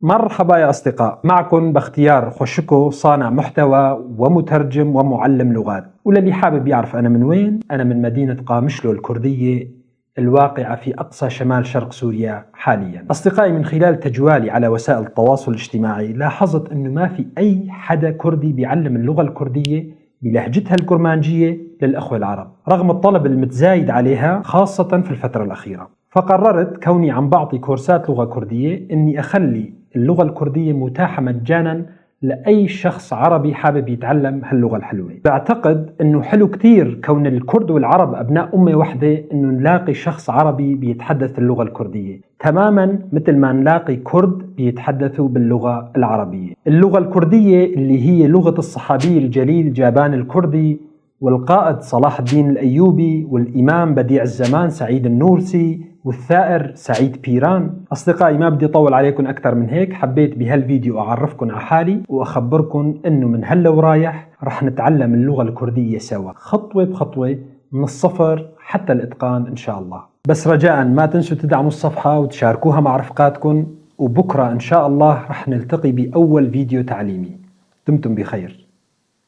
مرحبا يا أصدقاء، معكم باختيار خوشكو، صانع محتوى ومترجم ومعلم لغات. وللي حابب يعرف أنا من وين، أنا من مدينة قامشلو الكردية الواقعة في أقصى شمال شرق سوريا حاليا. أصدقائي، من خلال تجوالي على وسائل التواصل الاجتماعي لاحظت أنه ما في أي حدا كردي بيعلم اللغة الكردية بلهجتها الكرمانجية للأخوة العرب، رغم الطلب المتزايد عليها خاصة في الفترة الأخيرة. فقررت كوني عم بعطي كورسات لغة كردية أني أخلي اللغة الكردية متاحة مجانا لأي شخص عربي حابب يتعلم هاللغة الحلوة. بعتقد أنه حلو كتير كون الكرد والعرب أبناء أمة واحدة أنه نلاقي شخص عربي بيتحدث اللغة الكردية تماما مثل ما نلاقي كرد بيتحدثوا باللغة العربية. اللغة الكردية اللي هي لغة الصحابي الجليل جابان الكردي والقائد صلاح الدين الأيوبي والإمام بديع الزمان سعيد النورسي والثائر سعيد بيران. أصدقائي، ما بدي أطول عليكم أكثر من هيك، حبيت بهالفيديو أعرفكم على حالي وأخبركم أنه من هلا ورايح رح نتعلم اللغة الكردية سوا خطوة بخطوة من الصفر حتى الإتقان إن شاء الله. بس رجاء ما تنسوا تدعموا الصفحة وتشاركوها مع رفقاتكم، وبكرة إن شاء الله رح نلتقي بأول فيديو تعليمي. دمتم بخير.